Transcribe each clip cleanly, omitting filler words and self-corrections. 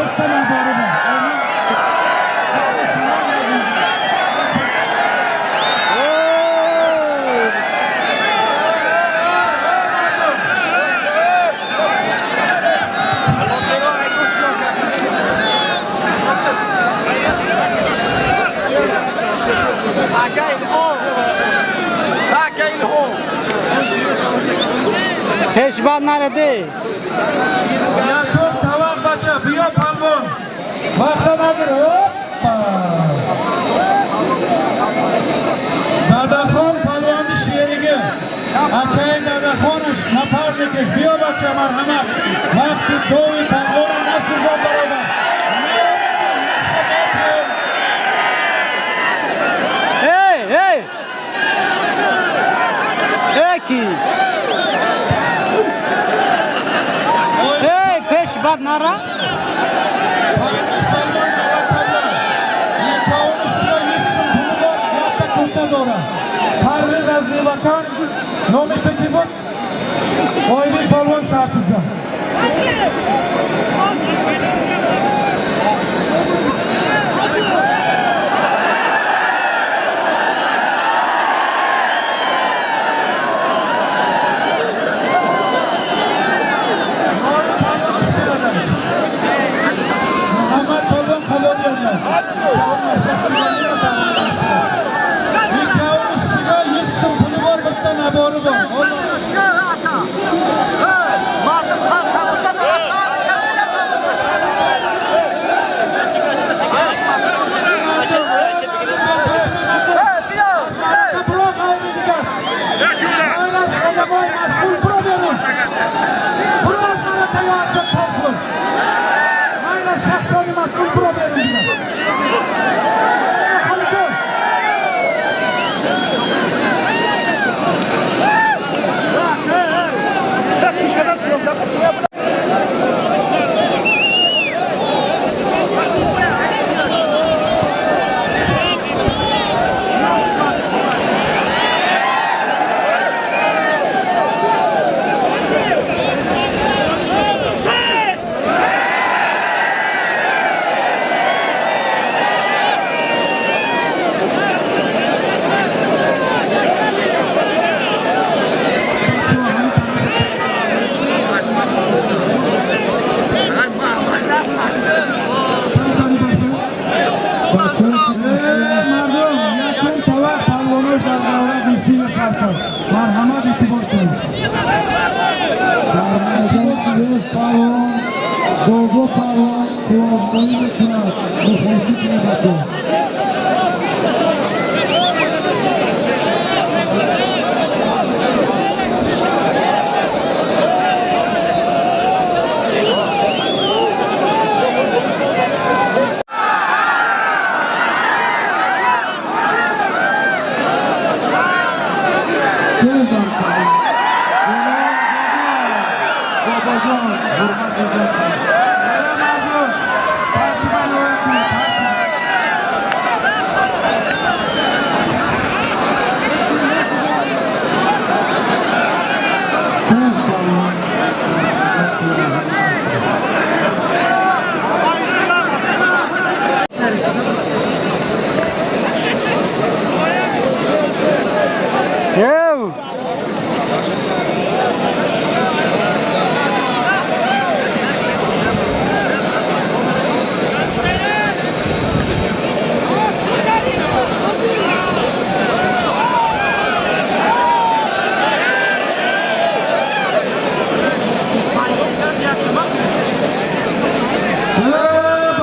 Bitta nabori bor. Пешбанд нараде. Якум тавақ, бача, биё, палвон. Вақта нагир. Оппа! Дадахон палвони шериги. Акаи Дадахонаш напарникаш. Биё, бача, марҳамат. Вақти дови палвона насӯзон, бародар. Наомадем, нақша метиҳем. Эй, эй! Эки! Эй, пешбанд нара? Парвиз палвон навакалло. Якавон устига 100 сум пули бор, якта курта дорад. Парвиз аз Левакан, номи ту ки буд? Оybek палвон шартиза. Номи палвон устига Муҳаммад палвон Қабодиёнlar. Ikkovi ustiga 100 сум puli bor, bitta nabori bor. Мардум халқ тамоша дорад. Биё. Бро, ғайри дигар. Ғайр аз одамои масъул, биро берун. Биро, аз мана тайёрча пок кун. Ғайр аз шахсони масъул, биро берун дигар. Халико. Тантани бошад. Мардум, якум тавақ палвонош дар давра гӯштини хастанд. Марҳамат, эътибор кунед. Дар майдон имрӯз палвон, Бобо палвон қувватмоӣ мекунад. Мухлисӣ кунед, бачаҳо. Бозам салом. Бобоҷон, ҳурмат, иззат кунед. Мардум, тартиба риоя кунед, тартиб. Боз палвон. Ев!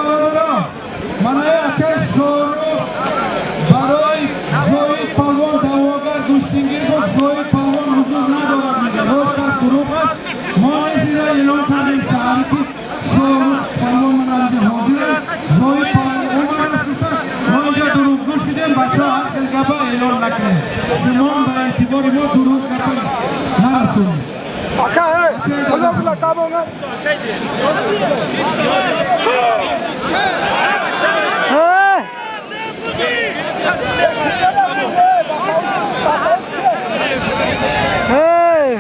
Бародарон, манаи акай Шорух барои Зоид палвон даъвогар гӯштингир буд. Зоид палвон ҳузур надорад, мега. Рост аст, дурӯғ аст? Мо низ ина эълон кардем саҳаре, ки Шорух палвон мана инҷа ҳозир аст, Зоид палвон омадааст, гуфта. Мо инҷа дурӯғгӯ шудем. Бачаҳо, ҳар хел гапа эълон накунем. Шумоам ба эътибори мо дурӯғ гапа нарасонед. Акай Дадахон. Эй! Эй!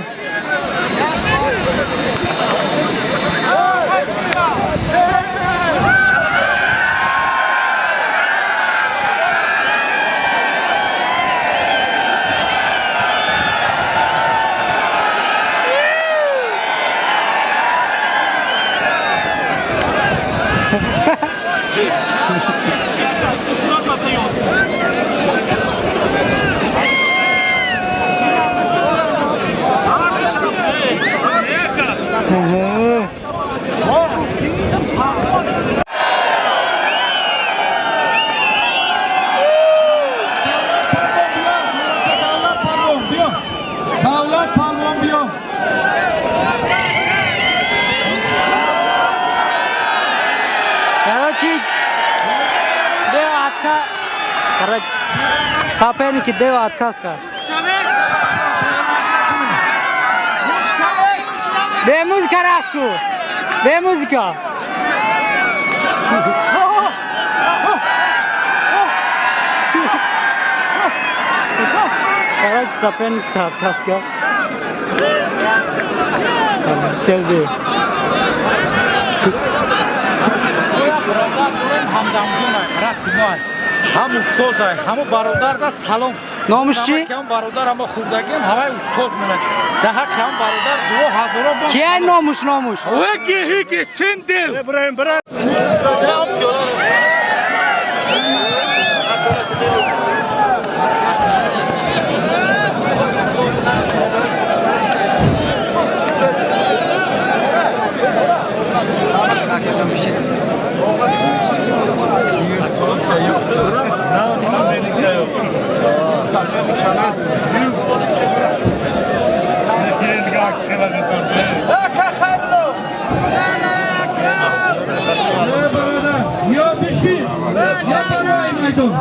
Короче, соперники Дева отказ кард. Бе музыка рақс ку. Бе музыка. Короче, соперник отказ кард. Телби. Ҳам устозай, ҳаму бародарда салом. Номуш чӣ? Ҳам бародар, ҳама хурдагим, ҳамаи устоз монад. Да ҳаққи ҳам бародар дуо ҳазоро бо. Кия номуш, номуш? Ҳиги ҳиги синдил. Ё бишин, ё барои майдон.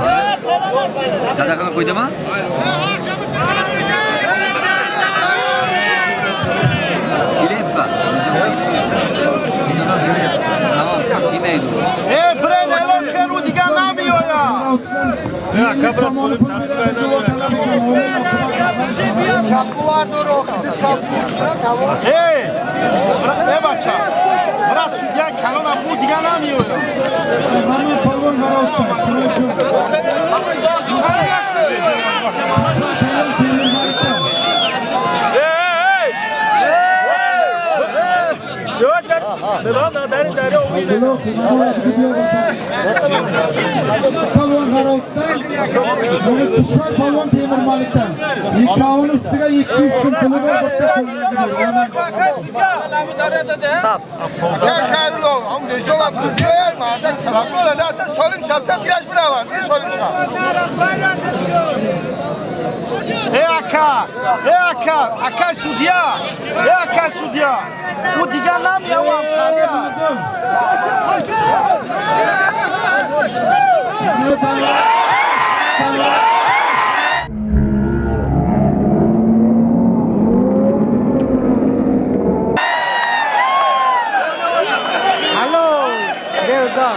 Sadaqani qo'ydimi? Kelayapti. Tamom, kelmaydi. Ey, birin e'lon qil, u degan namiyoya. Ey, ey бача. Бира судья калона бу дигар намеояд. Ҳама палвон гаравтан. Палвон гаравтан, Кишвар палвон Темирмаликdan. Ikkovini ustiga 200 so'm puli bor, bitta Aka Xayrullo, ham rejim kujay, marda talablar da solim shabtab gash biravar, ин солим шаб. Ey aka, ey aka, aka судья, ey aka судья. U degan namiyam qariya. Алло, Девза.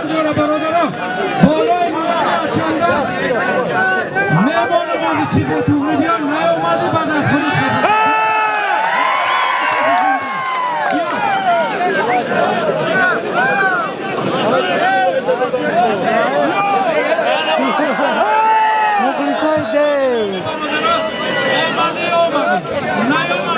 Барои палвон дев Болои мардуми аканда мемонам, ози чизе туғри биёр, наомадӣ, баъд аз худи. Мухлисои Дев. Омадӣ, омадӣ, наомадӣ.